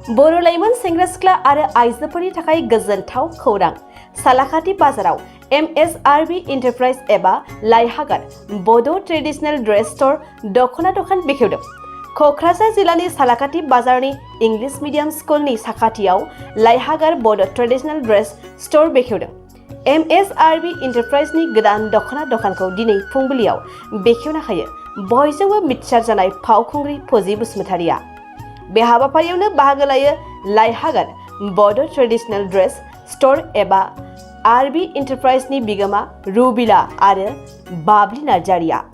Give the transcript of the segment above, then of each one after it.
बर' लाइमोन सेंग्रा सिख्ला आरो आइजोफोरनि थाखाय गोजोनथाव खौरां। सालाकाटि बाजाराव RB एन्टारप्राइज एबा लाइहागार बड' ट्रेडिशनेल ड्रेस स्ट'र दख'ना दखान बेखेवदों। क'क्राझार जिल्लानि सालाकाटि बाजारनि इंलिश मिडियाम स्कुलनि साखाथियाव लाइहागार बड' ट्रेडिशनेल ड्रेस स्ट'र बेखेवदों। RB एन्टारप्राइजनि गोदान दख'ना दखानखौ दिनै फुंबिलियाव बेखेवना होयो बयजोंबो मिथिसार जानाय फावखुंग्रि फजि बसुमतारिया। बे हाबाफारियावनो बाहागो लायो लाइहागार बड' ट्रेडिशनेल ड्रेस स्ट'र एबा RB एन्टारप्राइजनि बिगोमा रुबिला आरो बाबलि नार्जारिया।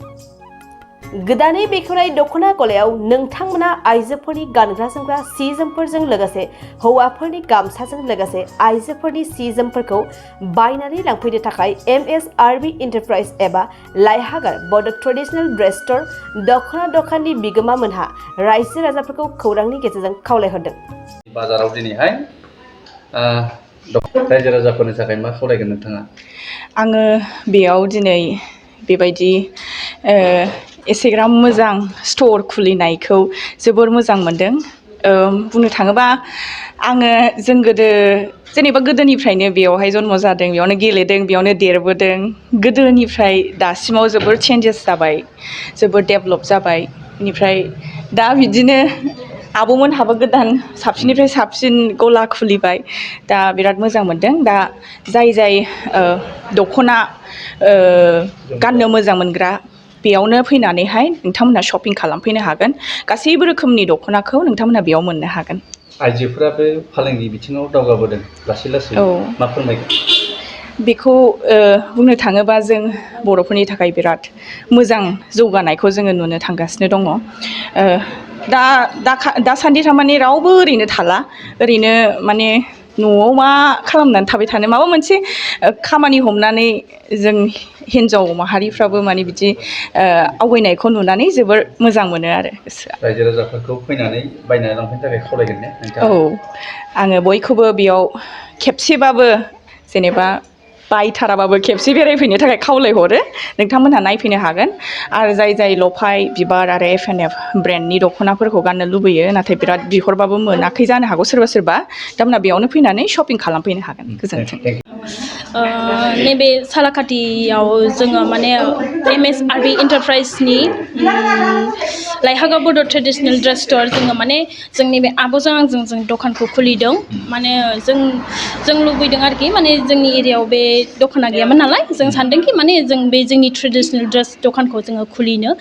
गोदानै बेखेवनाय दख'ना गलायाव नोंथांमोना आइजोफोरनि गानग्रा जोमग्रा सि जोमफोरजों लोगोसे हौवाफोरनि गामसाजों लोगोसे आइजोफोरनि सि जोमफोरखौ बायनानै लांफैनो थाखाय RB एन्टारप्राइज एबा लाइहागार बड' ट्रेडिशनेल ड्रेस स्ट'र दख'ना दखाननि बिगोमा मोनहा रायजो राजाफोरखौ खौरांनि गेजेरजों खावलायहरदों। बाजाराव दिनैहाय रायजो राजाफोरनि थाखाय मा खावलायगोन नोंथाङा? आङो बेयाव दिनै बेबायदि एसेग्राम मोजां स्ट'र खुलिनायखौ जोबोर मोजां मोनदों। बुंनो थाङोबा जों जेनेबा गोदोनिफ्रायनो बेयावहाय जन्म जादों, बेयावनो गेलेदों, बेयावनो देरबोदों। गोदोनिफ्राय दासिमाव जोबोर चेन्जेस जाबाय, जोबोर डेभेलप जाबाय। बेनिफ्राय दा बिदिनो आब'मोनहाबो गोदान साबसिननिफ्राय साबसिन गला खुलिबाय। दा बिराद मोजां मोनदों। दा जाय दख'ना गाननो मोजां मोनग्रा बेयावनो फैनानैहाय नोंथांमोना शपिं खालामफैनो हागोन। गासैबो रोखोमनि दख'नाखौ नोंथांमोना बेयाव मोननो हागोन। आइजोफोराबो फालांगि बिथिङाव दावगाबोदों लासै लासै। मा फोरमायगोन? बेखौ बुंनो थाङोबा जों बर'फोरनि थाखाय बिराद मोजां जौगानायखौ जोङो नुनो थांगासिनो दङ। दासान्दि थारमाने रावबो ओरैनो थाला, ओरैनो माने न'आव मा खालामनानै थाबाय थानो, माबा मोनसे खामानि हमनानै जों हिन्जाव माहारिफ्राबो माने बिदि आवगायनायखौ नुनानै जोबोर मोजां मोनो आरो गोसोआ। रायजो राजाफोरखौ फैनानै बायनानै लांफैनो थाखाय खावलायगोन ने नोंथाङा? औ, आङो बयखौबो बेयाव खेबसेबाबो जेनेबा बायथाराबाबो खेबसे बेरायफैनो थाखाय खावलायहरो। नोंथांमोनहा नायफैनो हागोन। आरो जाय लफाय बिबार आरो F&F ब्रेन्डनि दख'नाफोरखौ गाननो लुबैयो, नाथाय बिराद बिहरबाबो मोनाखै जानो हागौ सोरबा बिथांमोनहा बेयावनो फैनानै शपिं खालामफैनो हागोन। गोजोन्थों। नैबे सालाकाटियाव जोङो माने RB एन्टारप्राइजनि लाइहागार बड' ट्रेडिशनेल ड्रेस स्ट'र जोङो माने जोंनि बे आब'जों आंजों जों दखानखौ खुलिदों। माने जों लुबैदों आरोखि, माने जोंनि एरियायाव बे दखाना गैयामोन नालाय, जों सानदोंखि माने जों बे जोंनि ट्रेडिशनेल ड्रेस दखानखौ जोङो खुलिनो।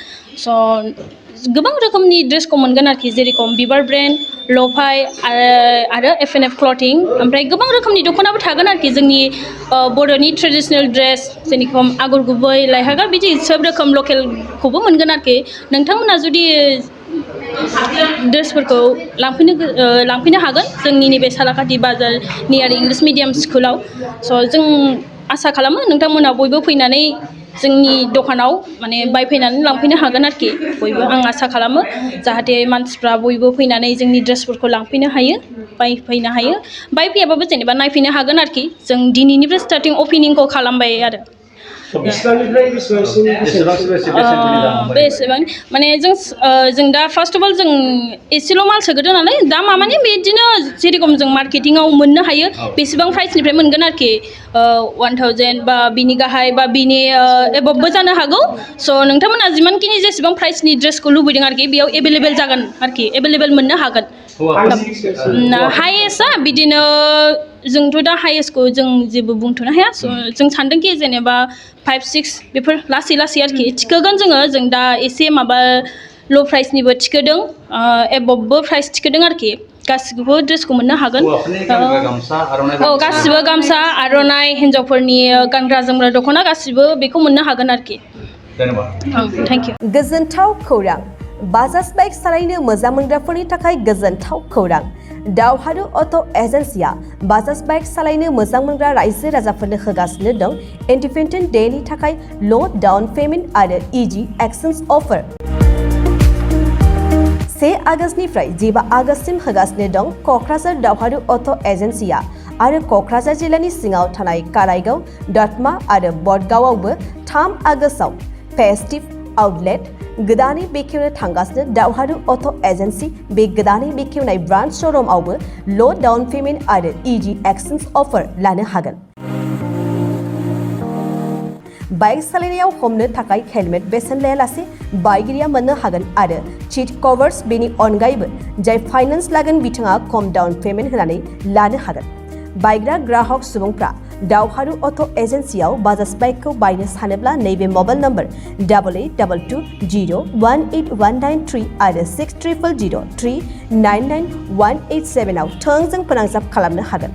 गोबां रोखोमनि ड्रेसखौ मोनगोन आरोखि, जेरेखम बिबार ब्रेन्ड, लफाय आरो F&F क्लथिं, ओमफ्राय गोबां रोखोमनि दख'नाबो थागोन आरोखि जोंनि बर'नि ट्रेडिशनेल ड्रेस जेरेखम आगर गुबै, लाइहागार, बिदि सोब रोखोम लकेलखौबो मोनगोन आरोखि। नोंथांमोना जुदि ड्रेसफोरखौ लांफैनो हागोन जोंनि नैबे सालाकाटि बाजार नियार इंलिश मिडियाम स्कुलाव। जों आसा खालामो नोंथांमोना बयबो फैनानै जोंनि दखानाव माने बायफैनानै लांफैनो हागोन आरोखि। बयबो आं आसा खालामो जाहाथे मानसिफ्रा बयबो फैनानै जोंनि ड्रेसफोरखौ लांफैनो हायो, बायफैनो हायो। बायफैयाबाबो जेनेबा नायफैनो हागोन आरोखि। जों दिनैनिफ्राय स्टार्टिं अपेनिंखौ खालामबाय आरो। बेसेबां माने जों दा फार्स्ट अफ अल जों एसेल' माल सोग्रोदों नालाय, दामा माने बिदिनो जेरेखम जों मार्केटिंआव मोननो हायो बेसेबां प्राइसनिफ्राय मोनगोन आरोखि। 1000 बा बिनि गाहाय बा बिनि एबभबो जानो हागौ। नोंथांमोना जिमानखिनि जेसेबां प्राइसनि ड्रेसखौ लुबैदों आरोखि बेयाव एभेलेबेल जागोन आरोखि, एभेलेबेल मोननो हागोन। हाइएस्टआ बिदिनो जोंथ' दा हाइएस्टखौ जों जेबो बुंथ'नो हाया। जों सानदोंखि जेनेबा 5-6 बेफोर लासै आरोखि थिखोगोन जों दा एसे माबा ल' प्राइसनिबो थिखोदों, एभबबो प्राइस थिखोदों आरोखि। गासिबो ड्रेसखौ मोननो हागोन। गासिबो गामसा, आर'नाइ, हिन्जावफोरनि गानग्रा जोमग्रा दख'ना गासिबो बेखौ मोननो हागोन आरोखि। Thank you. गोजोनथाव खौरां। बाजाज बाइक सालायनो मोजां मोनग्राफोरनि थाखाय गोजोनथाव खौरां। दावहारु अट' एजेन्सिया बाजाज बाइक सालायनो मोजां मोनग्रा रायजो राजाफोरनो होगासिनो दं इन्डिपेन्डेन्ट डेनि थाखाय ल' डाउन पेमेन्ट आरो इजि एक्सचेन्ज अफार। 1 आगष्टनिफ्राय 15 आगष्टसिम होगासिनो दं क'क्राझार दावहारु अट' एजेन्सिया आरो क'क्राझार जिल्लानि सिङाव थानाय काराइगाव, दतमा आरो बडगांवआवबो 3 आगष्टआव फेस्टिभ आउटलेट गोदानै बेखेवनो थांगासिनो दावहारु अट' एजेन्सि बे गोदानै बेखेवनाय ब्रान्च श'रुमावबो ल' डाउन पेमेन्ट आरो इजि एक्सचेन्ज अफार लानो हागोन। बाइक सालायनायाव हमनो थाखाय हेलमेट बेसेन लायालासे बाइगिरिया मोननो हागोन आरो सीट कभार्स बेनि अनगायैबो जाय फाइनान्स लागोन बिथाङा खम डाउन पेमेन्ट होनानै लानो हागोन। बायग्रा ग्राहक सुबुंफ्रा दावहारु अट' एजेन्सियाव बाजाज बाइकखौ बायनो सानोब्ला नैबे मबाइल नम्बर 8822018193 आरो 6300399187 आव थोंजों फोनांजाब खालामनो हागोन।